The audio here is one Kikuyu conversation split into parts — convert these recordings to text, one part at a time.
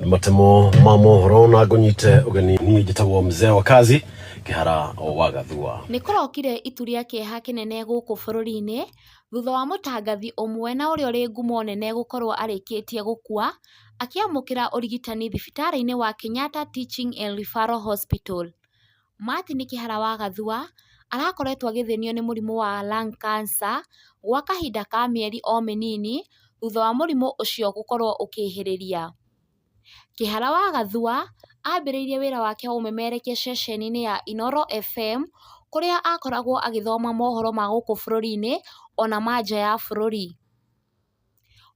Matemo ma mohoro na ngũnyite ũgeni niĩ njĩtagwo mzee wa kazi Kĩhara wa Gathua. Nĩ kũrokire itu rĩa kĩeha kĩnene gũkũ bũrũri-inĩ thutha wa mũtangathi ũmwe na ũrĩa ũrĩ ngumo nene gũkorwo arĩkĩtie gũkua akĩamũkĩra ũrigitani thibitarĩ-inĩ wa Kenyatta Teaching and Referral Hospital. Martin Kĩhara wa Gathua arakoretwo agĩthĩnio nĩ mũrimũ wa lung cancer gwa kahinda ka mĩeri o mĩnini thutha wa mũrimũ ũcio gũkorwo ũkĩhĩrĩria. Kĩhara wa Gathua ambĩrĩirie wĩra wake wa ũmemerekia ceceni-inĩ ya Inooro FM kũrĩa akoragwo agĩthoma mohoro ma gũkũ bũrũri-inĩ ona ma nja ya bũrũri.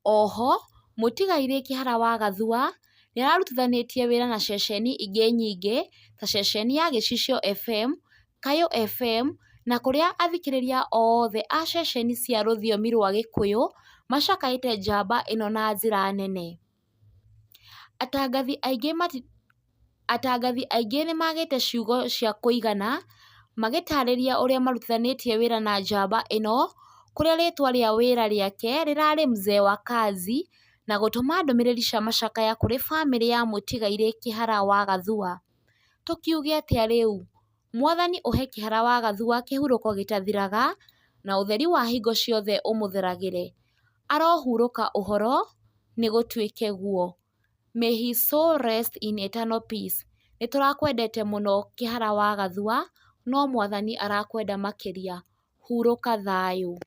Oho, mũtigairĩ Kĩhara wa Gathua nĩararutithanĩtie wĩra na ceceni ingĩ nyingĩ ta ceceni ya Gĩcicio FM, Kayũ FM na kũrĩa athikĩrĩria othe a ceceni cia rũthiomi rwa Gĩkũyũ macakaĩte njamba ĩno na njĩra nene. Atangathi aingĩ mati Atangathi aingĩ nĩmagĩte ciugo cia kũigana magĩtarĩria ũrĩa marutithanĩtie wĩra na njamba ĩno kũrĩa rĩtwa rĩa wĩra rĩake rĩrarĩ Mzee wa Kazi na gũtũma ndũmĩrĩri cia macakaya kũrĩ bamĩrĩ ya mũtigairĩ Kĩhara wa Gathua. Tũkiuge atĩa rĩu? Mwathani ũhe Kĩhara wa Gathua kĩhurũko gĩtathiraga na ũtheri wa hingo ciothe ũmũtheragĩre. Arohurũka ũhoro, nĩgũtuĩke guo. May his soul rest in eternal peace. Nĩ tũrakwendete mũno Kĩhara wa Gathua, no Mwathani arakwenda makĩria. Hurũka thayũ.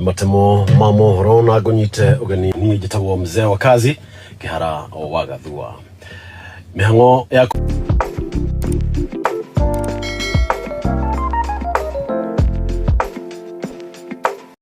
Matemo ma mohoro na ngũnyite ũgeni niĩ njĩtagwo mzee wa kazi Kĩhara wa Gathua. Mĩhang'o yaku.